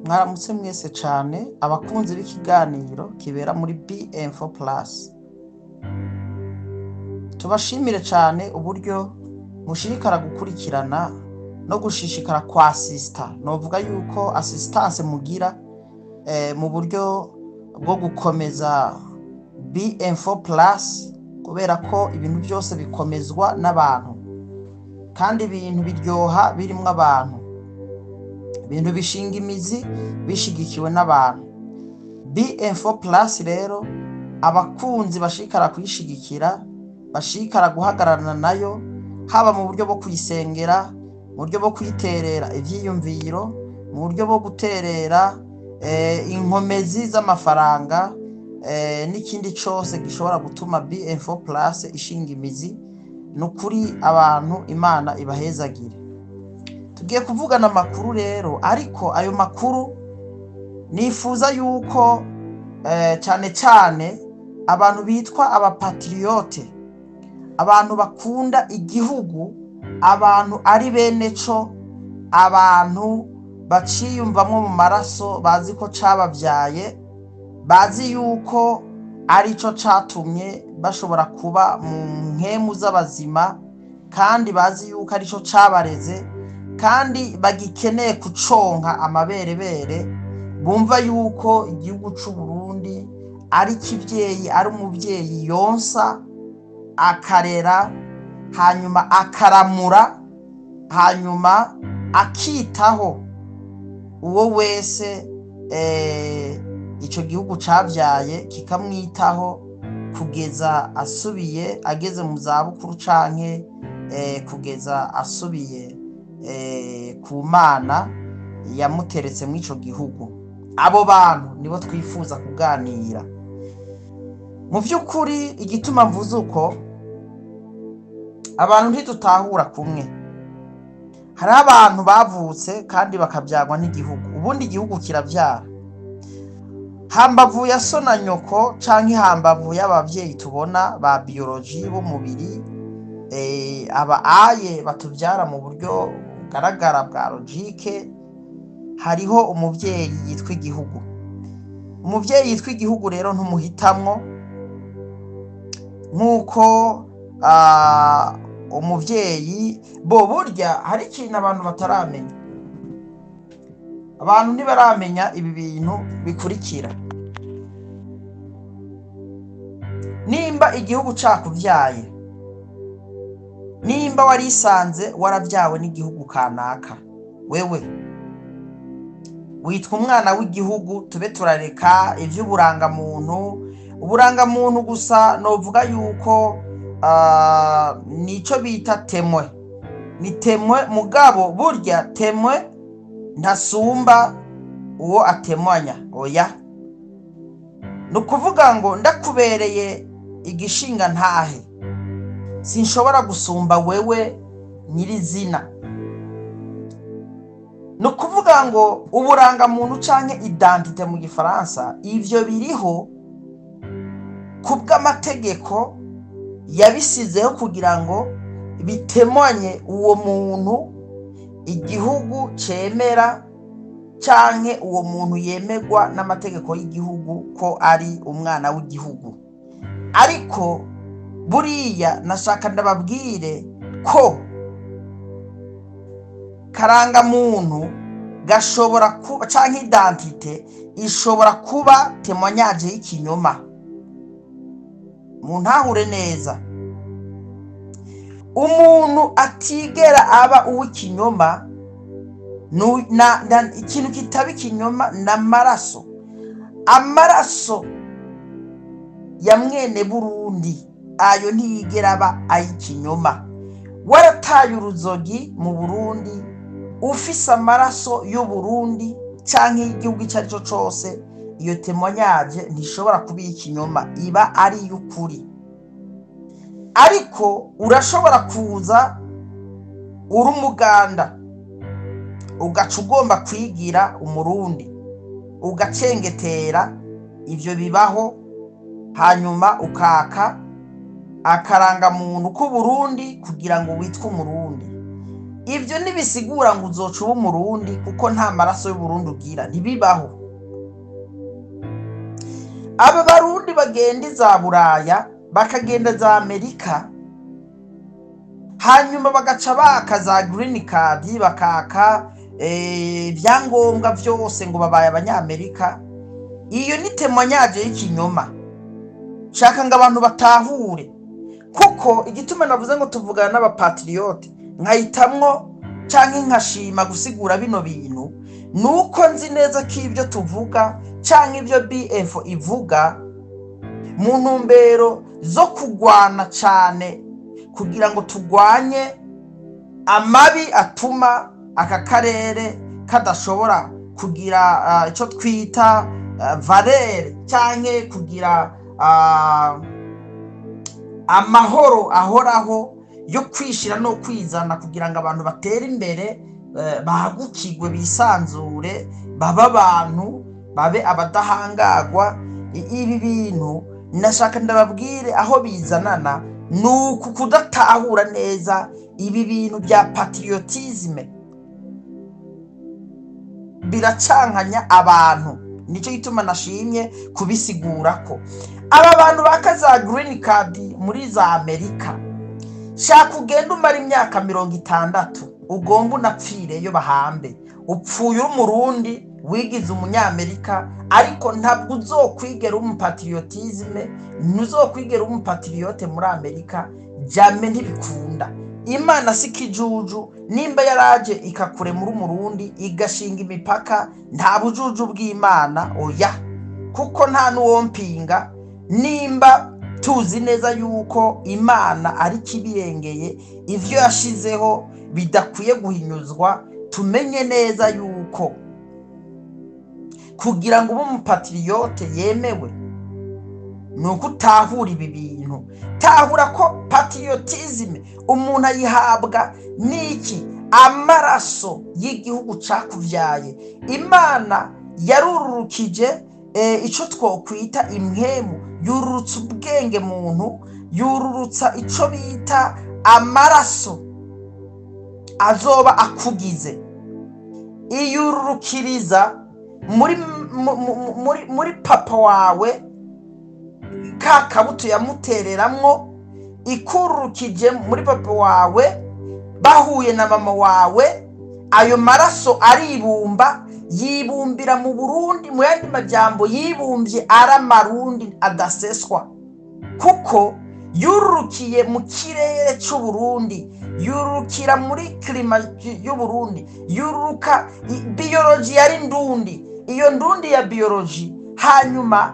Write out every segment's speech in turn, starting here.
Mwaramutse mwese cane abakunzi b'ikiganiro kibera muri BM4 Plus. Tubashimire cane uburyo mushishikara gukurikirana no gushishikara kwasista. Novuga yuko assistance mugira mu buryo bwo gukomeza BM4 Plus, kubera ko ibintu byose bikomezwa n'abantu, kandi ibintu biryoha birimwo abantu, ibintu bishinga imizi bishigikiwe n'abantu. BM4 Plus rero abakunzi bashikara kuyishigikira, bashikara guhagararana nayo, haba mu buryo bwo kuyisengera, mu buryo bwo kuyiterera ivyiyumviro, mu buryo bwo guterera inkomezi z'amafaranga, n'ikindi cose gishobora gutuma BM4 Plus ishinga imizi. Nukuri abantu Imana ibahezagire. Tugiye kuvugana amakuru rero, ariko ayo makuru nifuza yuko cane cane abantu bitwa abapatriote, abantu bakunda igihugu, abantu ari bene co, abantu baciyumvamwo mu maraso, bazi ko cabavyaye, bazi yuko arico catumye bashobora kuba mu nkemu z'abazima, kandi bazi yuko arico cabareze, kandi bagikeneye kuconka amaberebere, bumva yuko igihugu c'u Burundi ari kivyeyi, ari umuvyeyi yonsa akarera, hanyuma akaramura, hanyuma akitaho uwo wese ico gihugu cavyaye kikamwitaho kugeza asubiye ageze mu zabukuru, canke kugeza asubiye ku Mana yamuteretse muri ico gihugu. Abo bantu nibo twifuza kuganira. Mu vy'ukuri igituma mvuze uko, abantu ntidutahura kumwe. Hari abantu bavutse kandi bakavyagwa n'igihugu. Ubundi igihugu kiravyara. Hambavu ya so na nyoko canke hambavu y'abavyeyi tubona ba biologie b'umubiri, aba aye batuvyara mu buryo bugaragara bwa logique, hariho umuvyeyi yitwa igihugu. Umuvyeyi yitwa igihugu rero ntumuhitamwo, nk'uko umuvyeyi bo burya hari ikintu abantu bataramenya. Abantu ntibaramenya ibi bintu bikurikira. Nimba igihugu cakuvyaye, nimba warisanze waravyawe n'igihugu kanaka, wewe witwa umwana w'igihugu. Tube turareka ivy'uburangamuntu. Uburangamuntu gusa novuga yuko nico bita temwe, ni temwe, mugabo burya temwe ntasumba uwo atemwanya. Oya, nukuvuga ngo ndakubereye igishinga ntahe, sinshobora gusumba wewe nyirizina. Nukuvuga ngo uburangamuntu canke identite mu gifaransa, ivyo biriho kubw'amategeko yabisizeho kugira ngo bitemanye uwo muntu igihugu cemera, canke uwo muntu yemegwa n'amategeko y'igihugu ko ari umwana w'igihugu. Ariko buriya nashaka ndababwire ko karangamuntu gashobora kuba, canke identite ishobora kuba témoignage y'ikinyoma. Muntahure neza, umuntu atigera aba uw'ikinyoma, ikintu kitaba ikinyoma n'amaraso. Amaraso ya mwene Burundi ayo ntiyigera aba ay'ikinyoma. Warataye uruzogi mu Burundi, ufise amaraso y'u Burundi canke y'igihugu ico arico cose, iyo témoignage ntishobora kuba iy'ikinyoma, iba ari iy'ukuri. Ariko urashobora kuza uri umuganda ugaca ugomba kwigira umurundi, ugacengetera, ivyo bibaho, hanyuma ukaka akarangamuntu k'Uburundi kugira ngo witwe umurundi. Ibyo ntibisigura ngo uzoca uba Umurundi, kuko nta maraso y'Uburundi ugira, ntibibaho. Aba Barundi bagenda za Buraya, bakagenda za Amerika, hanyuma bagaca baka za green card, bakaka ibyangombwa byose ngo babaye Abanyamerika, iyo ni témoignage y'ikinyoma. Shaka ngo abantu batahure, kuko igituma navuze ngo tuvugana n'abapatriote, nkahitamwo canke nkashima gusigura bino bintu, nuko nzi neza ko ibyo tuvuga canke ibyo BF ivuga mu ntumbero zo kugwana cane, kugira ngo tugwanye amabi atuma aka karere kadashobora kugira icyo twita valeur, canke kugira amahoro ahoraho yo kwishira no kwizana, kugira ngo abantu batere imbere, bahagukirwe, bisanzure, babe abantu, babe abadahangagwa. Ibi bintu nashaka ndababwire aho bizanana ni uku kudatahura neza ibi bintu bya patriotisme, biracankanya abantu. Nicyo gituma nashimye kubisigura ko aba bantu baka za green card muri za Amerika, shaka ugende umara imyaka 60, ugomba unapfireyo, bahambe upfuye uri Umurundi wigize Umunyamerika, ariko ntabwo uzokwigera umupatriotisme, ntuzokwigera umupatriote muri Amerika, jamais, ntibikunda. Imana si ikijuju. Nimba yaraje ikakuremura Umurundi, igashinga imipaka, nta bujuju bw'Imana, oya, kuko nta n'uwompinga. Nimba tuzi neza yuko Imana ari kibirengeye, ivyo yashizeho bidakwiye guhinyuzwa, tumenye neza yuko kugira ngo ube umupatriote yemewe ni uko utahura ibi bintu. Tahura ko patriotisme umuntu ayihabwa n'iki? Amaraso y'igihugu cakuvyaye. Imana yarururukije ico twokwita impwemu, yururutsa ubwenge muntu, yururutsa ico bita amaraso azoba akugize, iyururukiriza muri papa wawe, ka kabuto yamutereramwo, ikururukije muri papa wawe, bahuye na mama wawe, ayo maraso aribumba, yibumbira mu Burundi. Mu yandi majambo, yibumbye ari Amarundi adaseswa, kuko yururukiye mu kirere c'Uburundi, yururukira muri climat y'Uburundi, yururuka biologie yari ndundi. Iyo ndundi ya biologie hanyuma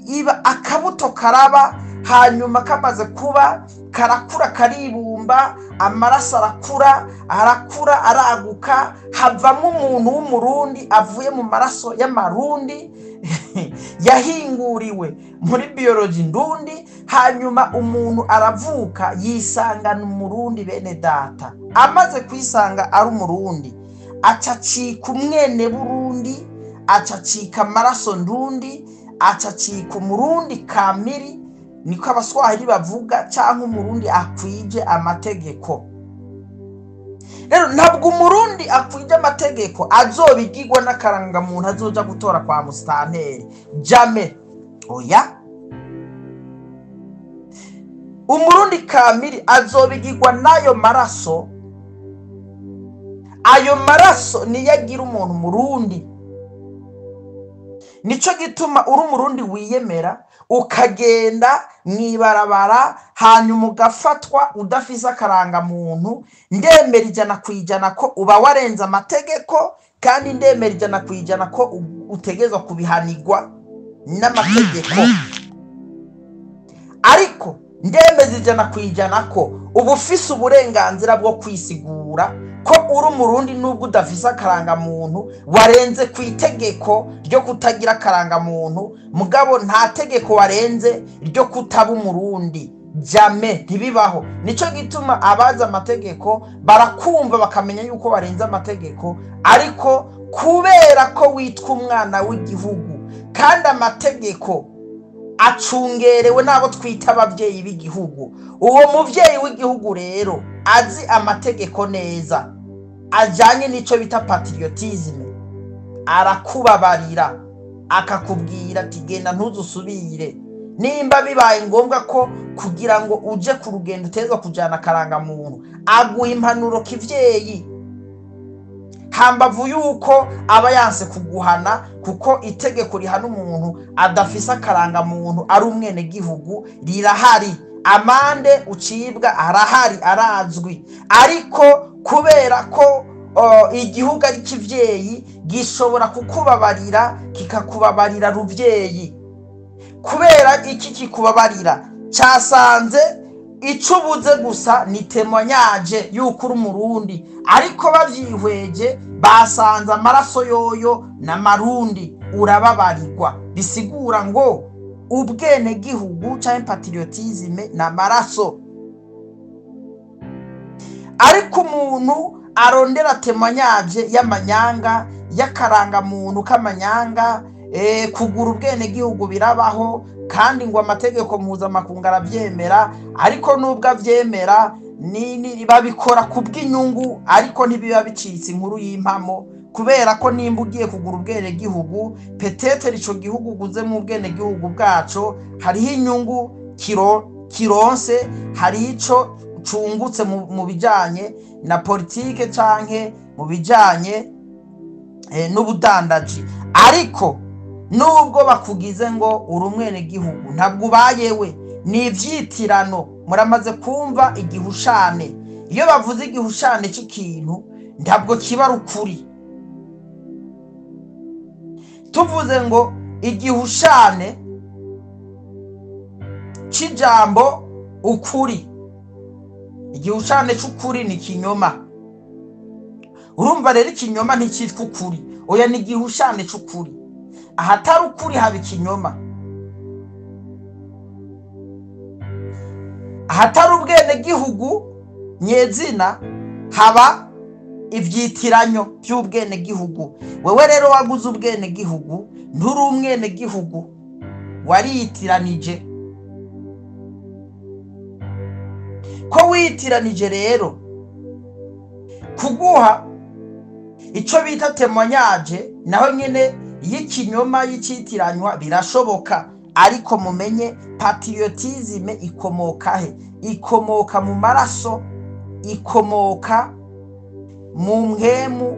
iba akabuto, karaba, hanyuma kamaze kuba karakura, karibumba, amaraso arakura, arakura, araguka, havamo umuntu w'Umurundi avuye mu maraso y'Amarundi yahinguriwe muri biologie ndundi. Hanyuma umuntu aravuka, yisangana Umurundi. Bene data, amaze kwisanga ari Umurundi, acacika umwene Burundi, acacika amaraso ndundi, acacika Umurundi kamiri, niko Abaswahili bavuga, cyangwa Umurundi akwije amategeko. Rero ntabwo Umurundi akwije amategeko azobigirwa n'akarangamuntu azoja gutora kwa musitanteri, jamais, oya. Umurundi kamiri azobigirwa n'ayo maraso. Ayo maraso niyo agira umuntu Umurundi. Nico gituma uri Umurundi wiyemera, ukagenda mw'ibarabara, hanyuma ugafatwa udafise akarangamuntu, ndemera 100% ko uba warenze amategeko, kandi ndemera 100% ko utegerezwa kubihanirwa n'amategeko. Ariko ndemeza 100% ko uba ufise uburenganzira bwo kwisigura ko uri Umurundi nubwo udafise akarangamuntu. Warenze ku itegeko ryo kutagira akarangamuntu, mugabo nta tegeko warenze ryo kutaba Umurundi, jamais, ntibibaho. Nico gituma abazi amategeko barakumva, bakamenya yuko barenze amategeko, ariko kubera ko witwa umwana w'igihugu, kandi amategeko acungerewe n'abo twita ababyeyi b'igihugu, uwo muvyeyi w'igihugu rero Azi amategeko neza ajyanye n'icyo bita patriotisme, arakubabarira, akakubwira ati: "Genda, ntuzusubire." Nimba bibaye ngombwa ko kugira ngo uje ku rugendo utezwa kujyana akarangamuntu, aguha impanuro kivyeyi, hambavu yuko aba yanse kuguhana, kuko itegeko rihana umuntu adafise akarangamuntu ari umwenegihugu rirahari, amande ucibwa arahari, arazwi. Ariko kubera ko igihugu ari kivyeyi, gishobora kukubabarira, kikakubabarira ruvyeyi. Kubera iki kikubabarira? Cyasanze icyo ubuze gusa ni témoignage y'uko uri Umurundi, ariko bavyihweje basanze amaraso yoyo n'Amarundi, urababarirwa. Bisigura ngo ubwenegihugu cyangwa patriotisme ni amaraso. Ariko umuntu arondera témoignage y'amanyanga, y'akarangamuntu k'amanyanga, kugura ubwenegihugu birabaho, kandi ngo amategeko mpuzamakungu arabyemera. Ariko nubwo abyemera, babikora ku bw'inyungu, ariko ntibiba bicitse inkuru y'impamo, kubera ko nimba ugiye kugura ubwenegihugu, peut-être ico gihugu uguzemo ubwenegihugu bwaco hariho inyungu kironse, hari ico cungutse mu bijanye na politike canke mu bijanye n'ubudandaji. Ariko nubwo bakugize ngo uri umwenegihugu, ntabwo ubayewe, ni ivyitirano. Muramaze kumva igihushane. Iyo bavuze igihushane cy'ikintu, ntabwo kiba ari ukuri. Tuvuze ngo igihushane cy'ijambo ukuri, igihushane cy'ukuri ni ikinyoma. Urumva rero, ikinyoma nticyitwa ukuri. Oya, ni igihushane cy'ukuri. Ahatari ukuri haba ikinyoma. Ahatari ubwenegihugu nyezina haba ivyitiranyo by'ubwenegihugu. Wewe rero waguze ubwenegihugu, nturi umwenegihugu, wariyitiranije. Ko wiyitiranije rero, kuguha ico bita témoignage naho nyene y'ikinyoma, y'icitiranywa, birashoboka. Ariko mumenye, patriotisme ikomoka he? Ikomoka mu maraso, ikomoka mu mpwemu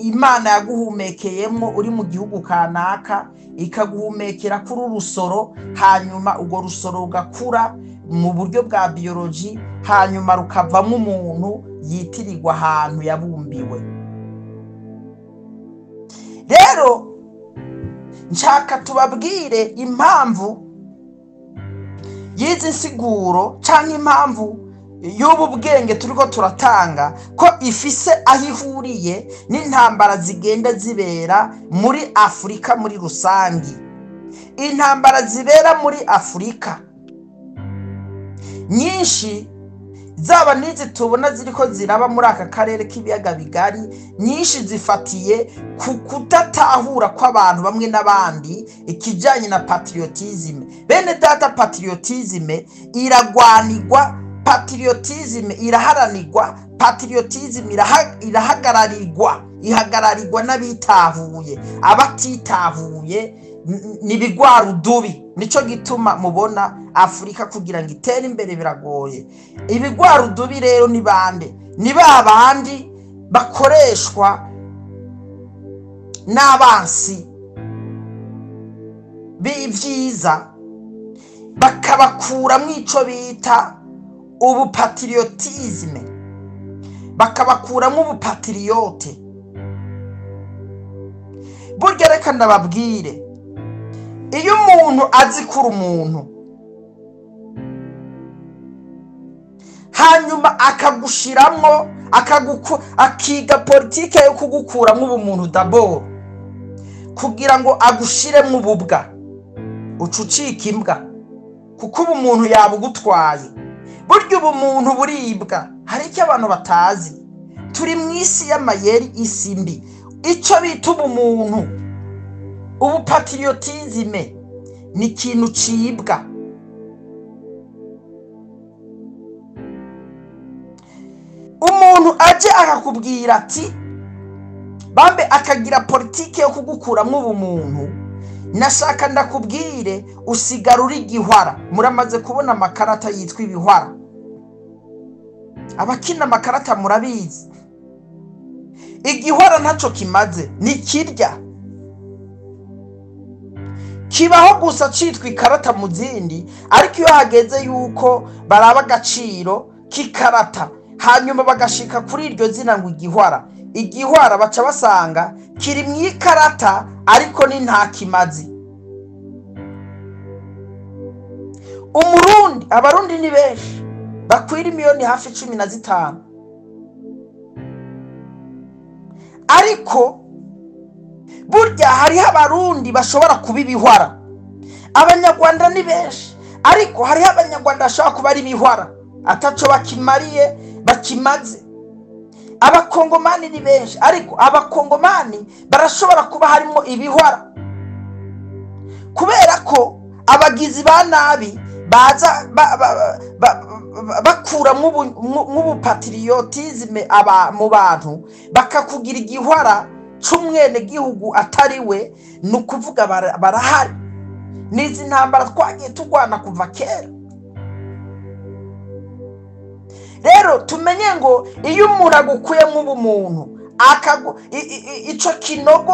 Imana yaguhumekeyemwo uri mu gihugu kanaka, ikaguhumekera kuri urusoro, hanyuma urwo rusoro rugakura mu buryo bwa biologie, hanyuma rukavamo umuntu yitirirwa ahantu yabumbiwe. Rero nshaka tubabwire impamvu y'izi nsiguro canke impamvu y'ubu bwenge turiko turatanga, ko ifise aho ihuriye n'intambara zigenda zibera muri Afurika muri rusangi. Intambara zibera muri Afurika nyinshi, zaba n'izi tubona ziriko ziraba muri aka karere k'ibiyaga bigari, nyinshi zifatiye ku kudatahura kw'abantu bamwe n'abandi ikijanye na patriotisme. Bene data, patriotisme iragwanirwa, patriotisme iraharanirwa, patriotisme irahagararirwa, ihagararirwa n'abitahuye. Abatitahuye ni ibigwarudubi. Nico gituma mubona Afurika kugira ngo itere imbere biragoye. Ibigwarudubi rero ni bande? Ni ba bandi bakoreshwa n'abansi b'ivyiza, bakabakuramwo ico bita ubupatriotisme, bakabakuramwo ubupatriote. Burya reka ndababwire, iyo umuntu azi kuri umuntu, hanyuma akagushiramwo, akiga politike yo kugukuramwo ubumuntu d'abord kugira ngo agushiremwo ububwa, uca ucika imbwa, kuko ubumuntu yabugutwaye. Burya ubumuntu buribwa. Hari icyo abantu batazi: turi mu isi y'amayeri, isi mbi. Icyo bita ubumuntu, ubupatriotisme, ni ikintu cibwa. Aje akakubwira ati bambe, akagira politike yo kugukuramwo ubumuntu. Nashaka ndakubwire, usigara uri igihwara. Muramaze kubona amakarata yitwa ibihwara, abakina amakarata murabizi. Igihwara ntaco kimaze, ni kirya kibaho gusa citwa ikarata mu zindi, ariko iyo hageze yuko baraba agaciro k'ikarata hanyuma bagashika kuri iryo zina ngo igihwara, igihwara baca basanga kiri mu ikarata, ariko ni nta kimazi. Umurundi, abarundi ni benshi, bakwira imiliyoni hafi 15, ariko burya hariho abarundi bashobora kuba ibihwara. Abanyarwanda ni benshi, ariko hariho abanyarwanda bashobora kuba ari ibihwara, ataco bakimariye bakimaze. Abakongomani ni benshi, ariko abakongomani barashobora kuba harimo ibihwara, kubera ko abagizi ba nabi baza bakura nk'ubupatriotisme aba mu bantu, bakakugira igihwara c'umwene gihugu atari we. Ni ukuvuga barahari. N'izi ntambara twagiye turwana kuva kera. Rero tumenye ngo iyo umuntu agukuyemo ubumuntu, ico kinogo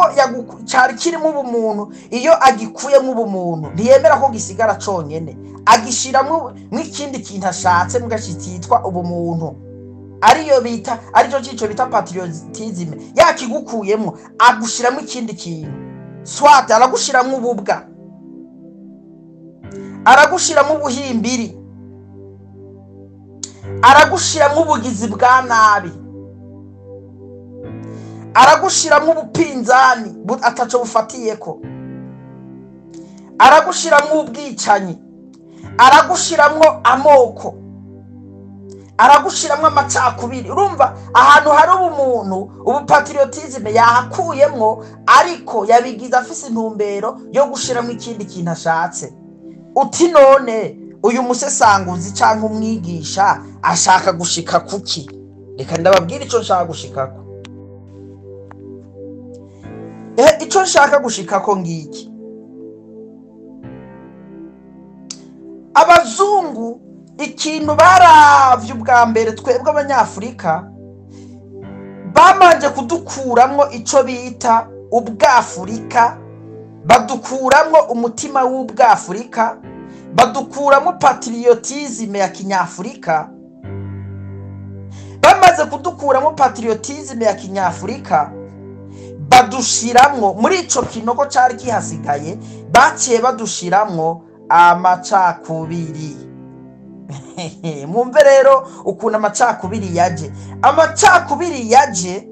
cari kirimo ubumuntu, iyo agikuyemo ubumuntu ntiyemera ko gisigara conyene, agishiramwo n'ikindi kintu ashatse mugashi cyitwa ubumuntu, ariyo bita, aricyo cico bita patriotisme. Yakigukuyemo agushiramo ikindi kintu, swat aragushiramwo ububwa, aragushiramo ubuhimbiri, aragushiramo ubugizi bwa nabi, aragushiramo ubupinzani ataco bufatiyeko, aragushiramo ubwicanyi, aragushiramwo amoko, aragushiramwo amacakubiri. Urumva ahantu hari ubumuntu, ubupatriotisme yahakuyemwo, ariko yabigize afise intumbero yo gushiramwo ikindi kintu ashatse. Uti none uyu musesanguzi canke umwigisha ashaka gushika kuki? Reka ndababwira ico nshaka gushikako. Ico nshaka gushikako ngiki: abazungu ikintu baravye ubwa mbere, twebwe abanyafurika bamanje kudukuramwo ico bita ubwafurika, badukuramwo umutima w'ubwafurika, badukuramwo patriotisme ya kinyafurika. Bamaze kudukuramwo patriotisme ya kinyafurika, badushiramwo muri ico kinogo cari kihasigaye, baciye badushiramwo amacakubiri. Mwumve rero ukuntu amacakubiri yaje. Amacakubiri yaje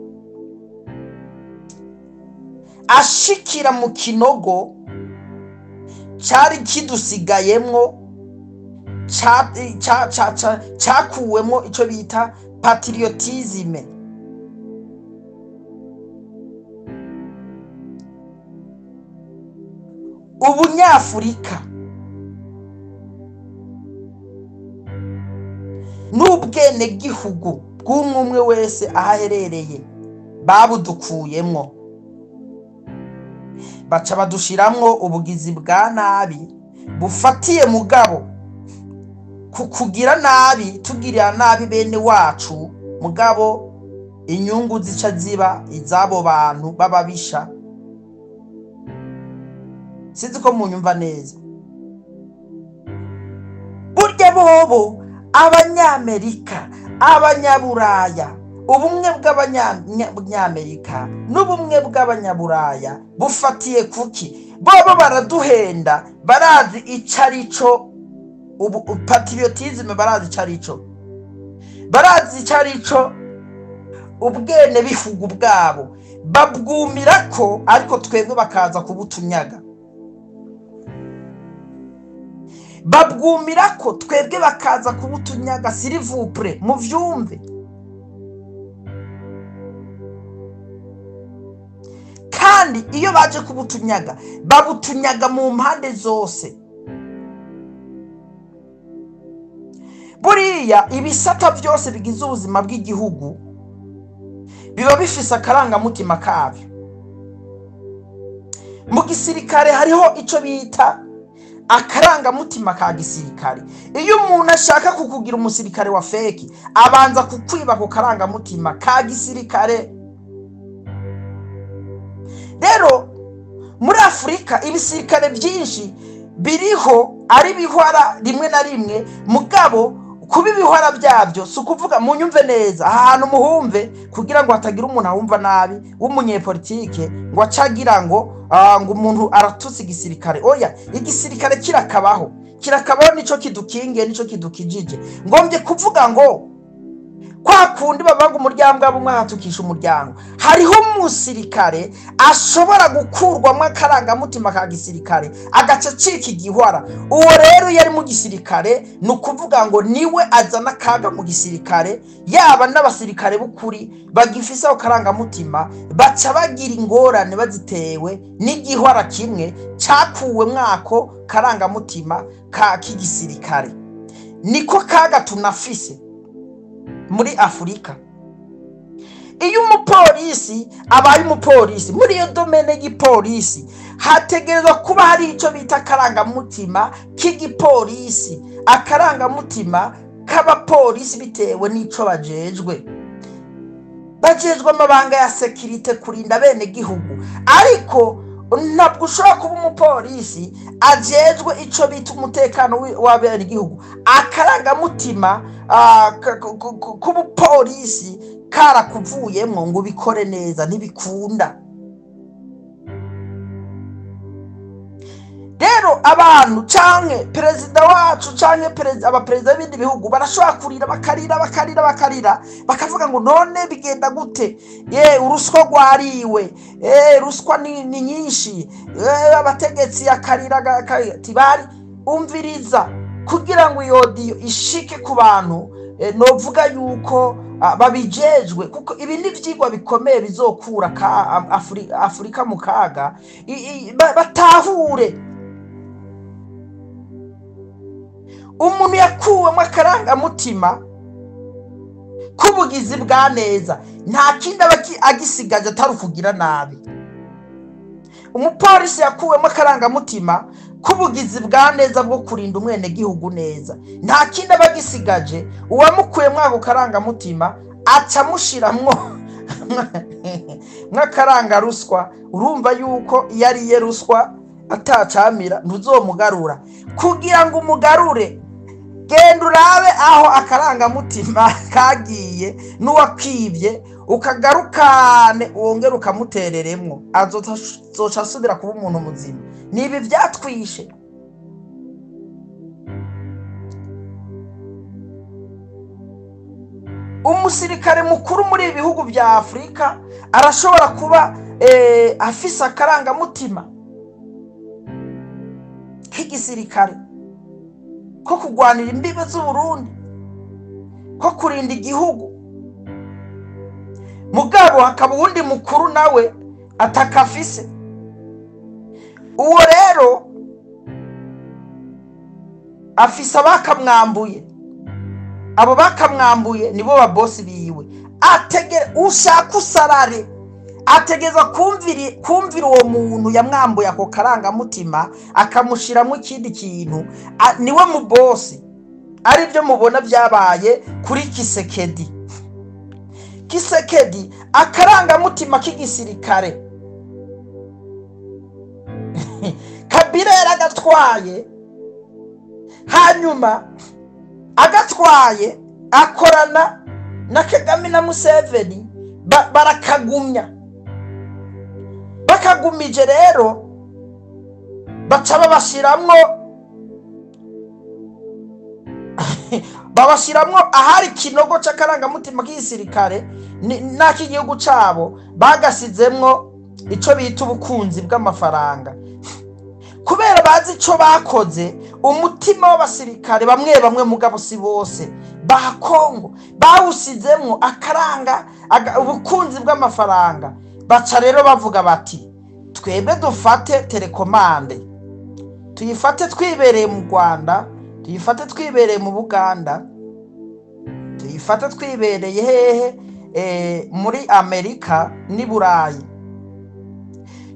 ashikira mu kinogo cari kidusigayemwo, cakuwemwo ico bita patriotisme. Ubunyafurika n'ubwenegihugu bw'umwe wese aho aherereye babudukuyemwo, baca badushiramwo ubugizi bwa nabi bufatiye mugabo ku kugira nabi, tugirira nabi bene wacu, mugabo inyungu zica ziba izabo bantu bababisha. Sinzi ko munyumva neza. Burya bobo abanyamerika, abanyaburaya, ubumwe bw'abanyamerika n'ubumwe bw'abanyaburaya bufatiye kuki? Bobo baraduhenda, barazi ico arico ubu patriotisme, barazi ico arico, barazi ico arico ubwene bihugu bwabo, babwumira ko, ariko twebwe bakaza kubutunyaga. Babwumira ko twebwe bakaza kubutunyaga, s'il vous plaît, muvyumve. Kandi iyo baje kubutunyaga, babutunyaga mu mpande zose. Buriya ibisata byose bigize ubuzima bw'igihugu Biba bifise akarangamutima kabyo. Mu gisirikare hariho ico bita akarangamutima ka gisirikare. Iyo umuntu ashaka kukugira umusirikare wa fake, abanza kukwiba ku karangamutima ka gisirikare. Rero muri Afurika ibisirikare byinshi biriho ari bihwara rimwe na rimwe, mugabo kuba ibihwara byabyo si ukuvuga, munyumve neza ahantu muhumve, kugira ngo hatagira umuntu ahumva nabi w'umunyepolitike ngo acagira ngo ngo umuntu aratutse igisirikare. Oya, igisirikare kirakabaho, kirakabaho, nico kidukingiye, nico kidukijije. Ngombye kuvuga ngo kwa kundi bavuga umuryango umwe ahatukisha umuryango, hariho umusirikare ashobora gukurwamo akarangamutima ka gisirikare agaca acika igihwara. Uwo rero yari mu gisirikare, ni ukuvuga ngo niwe azana akaga mu gisirikare. Yaba n'abasirikare b'ukuri bagifise ako karangamutima baca bagira ingorane bazitewe n'igihwara kimwe cakuwe mwako karangamutima ka k'igisirikare. Niko kaga tunafise muri Afurika. Iyo umupolisi abaye umupolisi muri iyo domaine y'igipolisi, hategerezwa kuba hari icyo bita akarangamutima k'igipolisi, akarangamutima k'abapolisi bitewe n'ico bajejwe. Bajejwe amabanga ya sécurité, kurinda bene gihugu, ariko ntabwo ushobora kuba umupolisi ajejwe ico bita umutekano w'abene gihugu akarangamutima k'ubupolisi karakuvuyemwo ngo ubikore neza, ntibikunda. Rero abantu canke perezida wacu canke abaperezida b'ibindi bihugu barashobora kurira, bakarira, bakarira, bakarira, bakavuga ngo none bigenda gute? Ye, uruswa rwariwe, ruswa ni nyinshi, abategetsi akarira ati bari umviriza. Kugira ngo iyo audio ishike ku bantu, novuga yuko babijejwe, kuko ibi ni ivyigwa bikomeye bizokura ka Afurika mu kaga, batahure. Umuntu yakuwemo akarangamutima k'ubugizi bwa neza, nta kindi aba agisigaje atari ukugira nabi. Umupolisi yakuwemo akarangamutima k'ubugizi bwa neza bwo kurinda umwenegihugu neza, nta kindi aba agisigaje. Uwamukuyemo ako karangamutima aca amushiramwo nk'akaranga ruswa. Urumva yuko iyo ariye ruswa atacamira, ntuzomugarura. Kugira ngo umugarure, genda urabe aho akarangamutima kagiye n'uwakwibye, ukagarukane, wongere ukamutereremwo, azoca asubira kuba umuntu muzima. Ni ibi byatwishe. Umusirikare mukuru muri ibi bihugu bya Afurika arashobora kuba afise akarangamutima k'igisirikare ko kurwanira imbibe z'Uburundi, ko kurinda igihugu, mugabo hakaba uwundi mukuru nawe atakafise. Uwo rero afise abakamwambuye, abo bakamwambuye nibo babosi biwe. Ategere ushaka usarare, ategeza kumvira uwo muntu yamwambuye ako karangamutima akamushiramo ikindi kintu, niwe mu bosi. Ari byo mubona byabaye kuri Kisekedi. Kisekedi akarangamutima k'igisirikare Kabila yaragatwaye, hanyuma agatwaye akorana na Kagame na Museveni, barakagumya. Bakagumije rero baca babashiramwo ahari kinogo c'akarangamutima k'igisirikare n'ak'igihugu cabo, bagasizemwo ico bita ubukunzi bw'amafaranga. Kubera bazi ico bakoze, umutima w'abasirikare bamwe bamwe, mugabo si bose, ba Kongo bawusizemwo akaranga ubukunzi bw'amafaranga. Baca rero bavuga bati twebwe dufate télécommande, tuyifate twibereye mu Rwanda, tuyifate twibereye mu Buganda, tuyifate twibereye hehe. Muri Amerika n'i Burayi.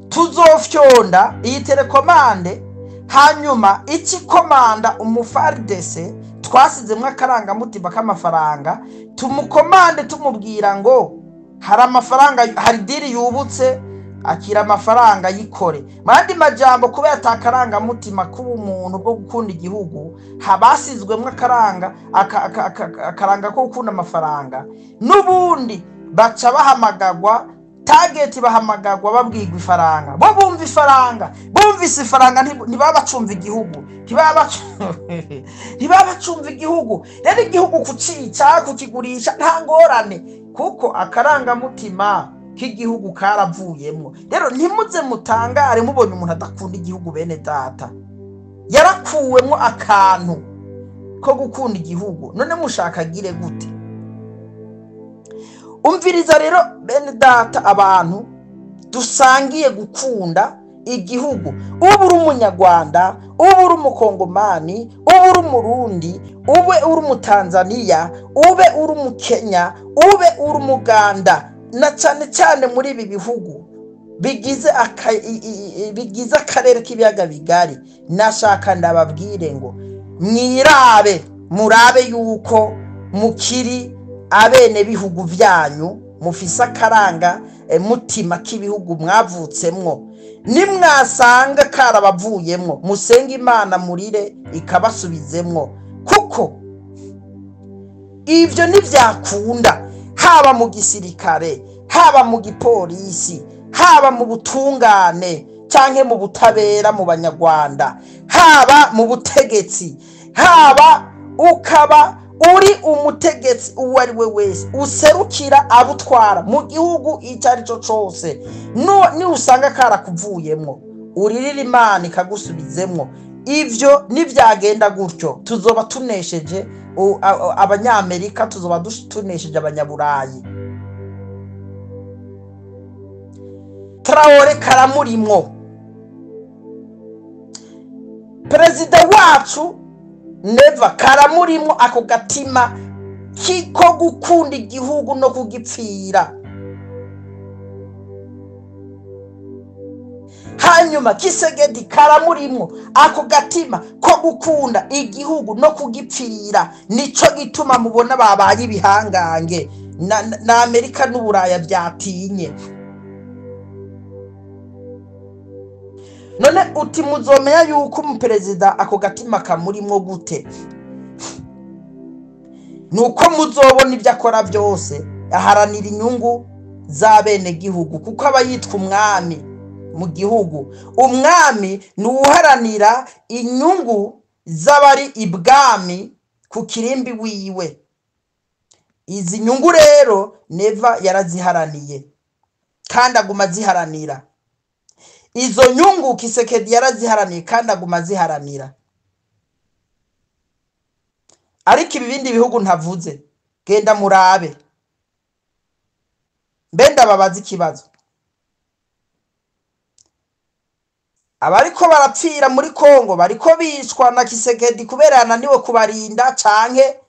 Tuzofyonda iyi télécommande, hanyuma ikikomanda umufaridese twasizemwo akarangamutima k'amafaranga, tumukomande tumubwira ngo hari amafaranga, hari deal yubutse, akira amafaranga yikore. Mu yandi majambo, kubera atakarangamutima k'ubumuntu bwo gukunda igihugu, habasizwemwo akaranga akaranga ko gukunda amafaranga, n'ubundi baca bahamagagwa target, bahamagagwa babwirwa ifaranga. Bo bumva ifaranga, bumvise ifaranga ntibaba bacumva igihugu, ntibaba bacumva igihugu. Rero igihugu kucica, kukigurisha, nta ngorane, kuko akarangamutima k'igihugu karavuyemwo. Rero ntimuze mutangare mubonye umuntu adakunda igihugu. Bene data, yarakuwemwo akantu ko gukunda igihugu, none mushaka agire gute? Umviriza rero bene data, abantu dusangiye gukunda igihugu, uba uri Umunyarwanda, uba uri Umukongomani, uba uri Umurundi, ube uri Umutanzaniya, ube uri Umukenya, ube uri Umuganda, na cyane cyane muri ibi bihugu bigize akarere k'Ibiyaga Bigari, nashaka ndababwire ngo mwirabe, murabe yuko mukiri abene bihugu byanyu, mufise akaranga mutima k'ibihugu mwavutsemwo. Nimwasanga karabavuyemwo, musenge Imana, murire, ikabasubizemwo, kuko ibyo ntibyakunda. Haba mu gisirikare, haba mu gipolisi, haba mu butungane cyangwa mu butabera mu Banyarwanda, haba mu butegetsi, haba ukaba uri umutegetsi uwo ari we wese userukira abutwara mu gihugu icyo ari cyo cyose, niusanga karakuvuyemwo, uririra Imana ikagusubizemwo. Ibyo nibyagenda gutyo, tuzoba tunesheje Abanyamerika, tuzoba tunesheje Abanyaburayi. Traore karamurimwo, perezida wacu Neva karamurimwo, ako gatima kiko gukunda igihugu no kugipfira. Hanyuma Tshisekedi karamurimwo, ako gatima ko gukunda igihugu no kugipfira. Nico gituma mubona babaye ibihangange na Amerika n'Uburaya byatinye. None uti muzomenya yuko umuperezida ako gatima kamurimwo gute? Nuko muzobona ibyo akora byose aharanira inyungu z'abenegihugu, kuko aba yitwa umwami mu gihugu. Umwami ni uharanira inyungu z'abari ibwami ku kirimbi wiwe. Izi nyungu rero Neva yaraziharaniye kandi aguma aziharanira. Izo nyungu Tshisekedi yaraziharaniye kandi aguma aziharanira. Ariko ibi bindi bihugu ntavuze, genda murabe. Mbe ndababaza ikibazo: abariko barapfira muri Kongo bariko bicwa na Tshisekedi kubera yananiwe kubarinda, canke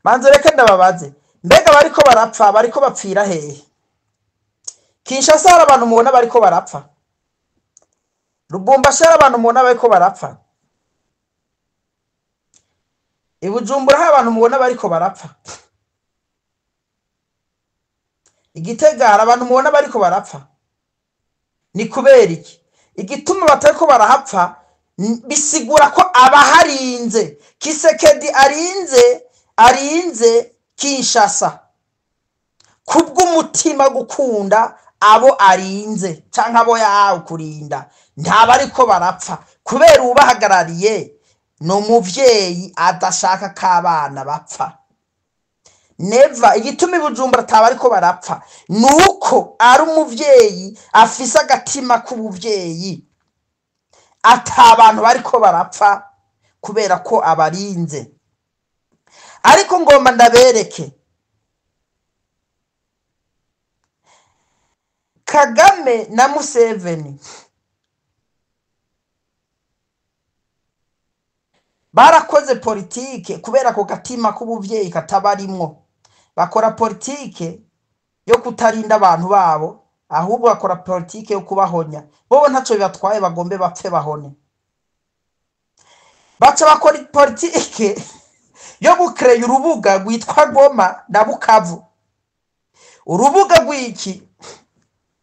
manze reke ndababaze, mbega bariko barapfa bariko bapfira hehe? Kinshasa hari abantu mubona bariko barapfa? Lubumbashi hari abantu mubona bariko barapfa? I Bujumbura hari abantu mubona bariko barapfa? I Gitega hari abantu mubona bariko barapfa? Ni kubera iki? Igituma batariko barahapfa bisigura ko abaharinze, Tshisekedi arinze Kinshasa kubw'umutima gukunda abo arinze canke abo yahawe kurinda, ntabariko barapfa kubera ubahagarariye ni umuvyeyi adashaka ko abana bapfa. Neva igituma i Bujumbura atabariko barapfa nuko ari umuvyeyi afise agatima k'ubuvyeyi, ata abantu bariko barapfa kubera ko abarinze. Ariko ngomba ndabereke Kagame na Museveni barakoze politike kubera ako gatima k'ubuvyeyi katabarimwo. Bakora politike yo kutarinda abantu babo, ahubwo bakora politike yo kubahonya. Bobo ntaco bibatwaye, bagombe bapfe bahone. Baca bakora politike yo gukereya urubuga rwitwa Goma na Bukavu, urubuga rw'iki?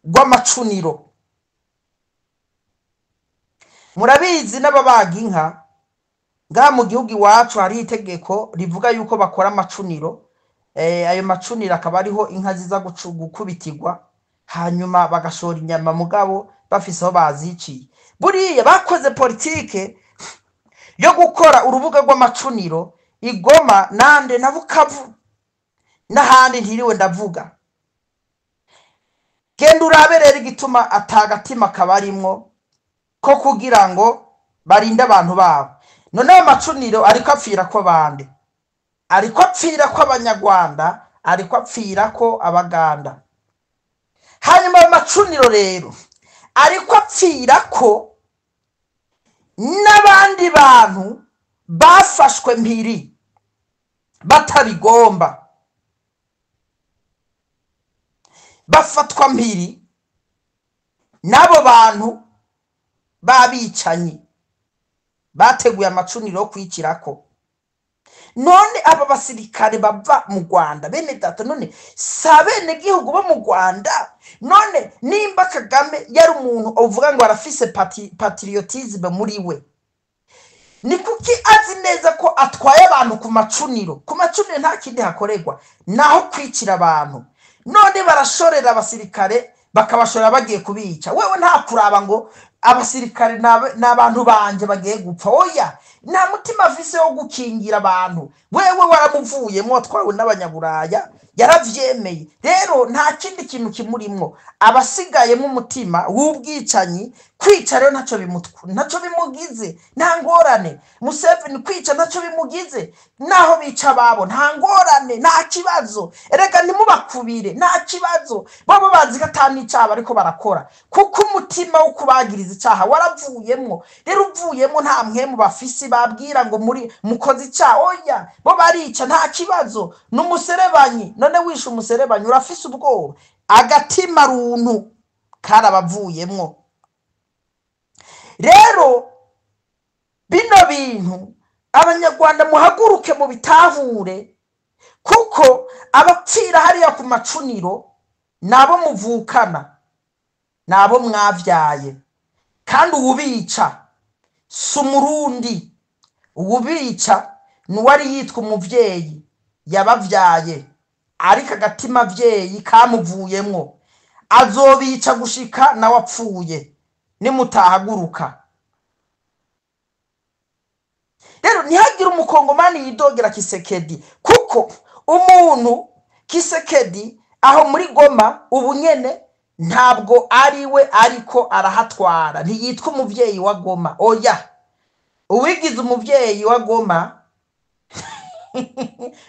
Rw'amacuniro. Murabizi n'ababaga inka ngaha mu gihugu iwacu, hari itegeko rivuga yuko bakora amacuniro. Ayo macuniro akaba ariho inka ziza gukubitirwa, hanyuma bagashora inyama, mugabo bafise aho baziciye. Buriya bakoze politike yo gukora urubuga rw'amacuniro igoma nande na Bukavu n'ahandi ntiriwe ndavuga. Genda urabe rero igituma atagatima kabarimwo ko kugira ngo barinde abantu babo. None ayo macuniro ariko apfira ko bande? Ariko apfira ko Abanyarwanda, ariko apfira ko Abaganda. Hanyuma ayo macuniro rero ariko apfira ko n'abandi bantu bafashwe mpiri batabigomba, bafatwa mpiri n'abo bantu b'abicanyi bateguye amacuniro yo kwicirako. None aba basirikare bava mu Rwanda, bene data, none si abenegihugu bo mu Rwanda? None nimba Kagame yari umuntu uvuga ngo arafise patriotisme muri we, ni kuki azi neza ko atwaye abantu ku macuniro? Ku macuniro nta kindi hakorerwa, naho kwicira abantu. None barashorera abasirikare, bakabashorera bagiye kubica. Wewe nta kuraba ngo abasirikare ni abantu banje bagiye gupfa. Oya, nta mutima afise wo gukingira abantu. Wewe waramuvuyemo, watwawe n'Abanyaburaya, yaravyemeye. Rero nta kindi kintu kimurimwo, abasigayemo umutima w'ubwicanyi. Kwica rero ntaco bimugize, nta ngorane. Museveni kwica ntaco bimugize, naho bica ababo nta ngorane, nta kibazo. Erega ntimubakubire, nta kibazo. Bobo bazi ko ata n'icaha bariko barakora, kuko umutima wo kubagiriza icaha waravuyemwo. Rero uvuyemwo, nta mpwemu bafise babwira ngo muri mukoze icaha. Oya, bo barica nta kibazo, n'umuserebanyi. None wishe umuserebanyi urafise ubwoba? Agatima runtu karabavuyemwo. Rero bino bintu Abanyarwanda muhaguruke mu bitahure, kuko abapfira hariya ku macuniro nabo muvukana, nabo mwavyaye. Kandi uwubica si Umurundi, uwubica nuwari yitwa umuvyeyi yabavyaye, ariko agatima vyeyi kamuvuyemwo. Azobica gushika nawe apfuye nimutahaguruka. Rero ntihagire Umukongomani yidogera Kisekedi, kuko umuntu Kisekedi aho muri Goma ubu nyene ntabwo ari we ariko arahatwara, ntiyitwa umuvyeyi wa Goma. Oya, uwigize umuvyeyi wa Goma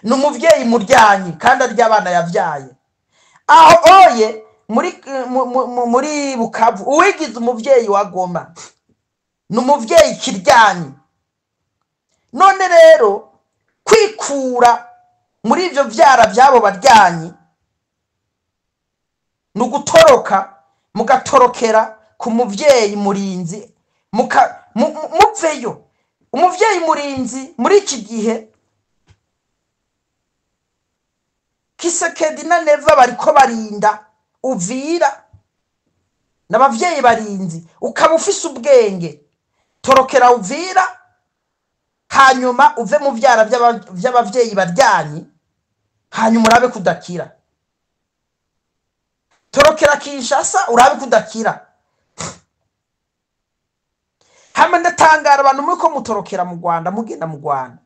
ni umuvyeyi muryanyi kandi arya abana yavyaye. Aho oye muri Bukavu, uwigize umuvyeyi wa Goma ni umuvyeyi kiryanyi. None rero kwikura muri ivyo vyara vy'abo baryanyi ni ugutoroka, mugatorokera ku muvyeyi murinzi, muveyo. Umuvyeyi murinzi muri iki gihe Kisekedi na Neva bariko barinda Uvira n'abavyeyi barinzi. Ukaba ufise ubwenge, torokera Uvira, hanyuma uve mu vyara vy'abavyeyi baryanyi, hanyuma urabe kudakira. Torokera Kinshasa urabe kudakira. Hama ndatangara abantu muriko mutorokera mu Rwanda, mugenda mu Rwanda.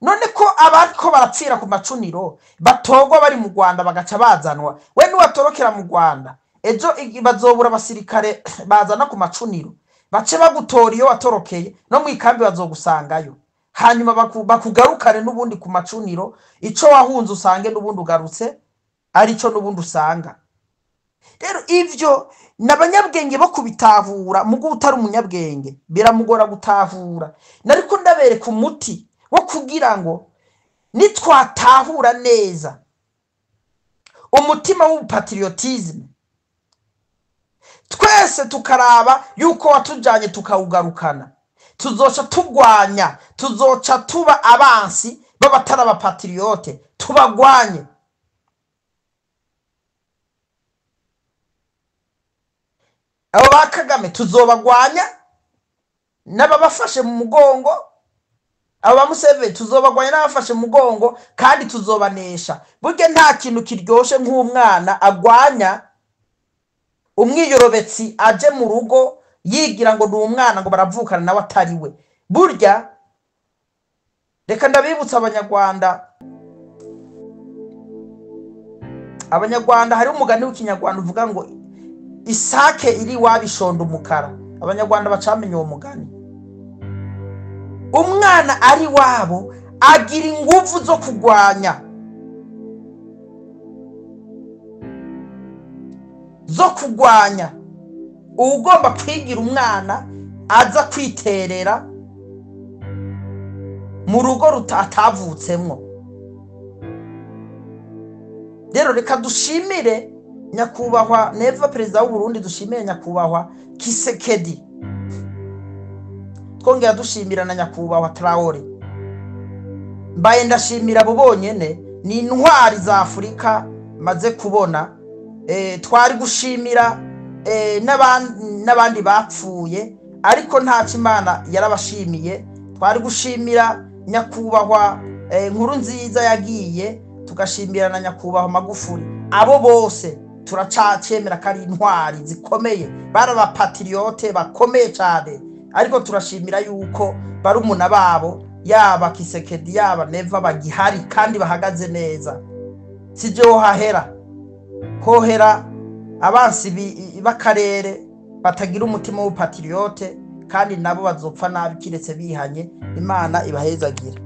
None ko abariko barapfira ku macuniro batogwa bari mu Rwanda bagaca bazanwa, we niwatorokera mu Rwanda ejo bazobura abasirikare bazana ku macuniro, bace bagutora iyo watorokeye, no mu ikambi bazogusangayo, hanyuma bakugarukane n'ubundi ku macuniro. Ico wahunze usange n'ubundi ugarutse arico n'ubundi usanga. Rero ivyo n'abanyabwenge bo kubitahura, mugo utari umunyabwenge biramugora gutahura. Nariko ndabereka umuti wo kugira ngo nitwatahura neza Umutima w'ubupatriotisme twese tukaraba yuko watujanye tukawugarukana, tuzoca tugwanya, tuzoca tuba abansi b'abatari abapatriote, tubagwanye. Abo ba Kagame tuzobagwanya n'ababafashe mu mugongo, abo ba Museveni tuzobagwanya n'abafashe mu mugongo, kandi tuzobanesha. Burya nta kintu kiryoshe nk'umwana agwanya umwiyorobetsi aje mu rugo yigira ngo ni umwana, ngo baravukana nawe atari we. Burya reka ndabibutsa Abanyarwanda, Abanyarwanda hari umugani w'ikinyarwanda uvuga ngo isake iri wabishonda umukara. Abanyarwanda bacamenye uwo mugani. Umwana ari wabo agira inguvu zo kugwanya, zo kugwanya ugomba kwigira umwana aza kwiterera mu rugo rutavutsemo. Rero reka dushimire nyakubahwa Neva perezida w'u Burundi, dushimire nyakubahwa Kisekedi, twongera dushimira na nyakubahwa Traore. Mbaye ndashimira abo bonyene, ni intwari za Afurika maze kubona. Twari gushimira n'abandi bapfuye, ariko ntaco Imana yarabashimiye. Twari gushimira nyakubahwa Nkuru Nziza yagiye, tugashimira na nyakubahwa Magufuli. Abo bose turacacemera ko ari intwari zikomeye, bari abapatriote bakomeye cyane, ariko turashimira yuko barumuna babo yaba Kisekedi yaba Neva bagihari kandi bahagaze neza. Sije hahera hohera abansi b'akarere batagira umutima w'upatriote, kandi nabo bazopfa nabi kiretse bihanye. Imana ibahezagira.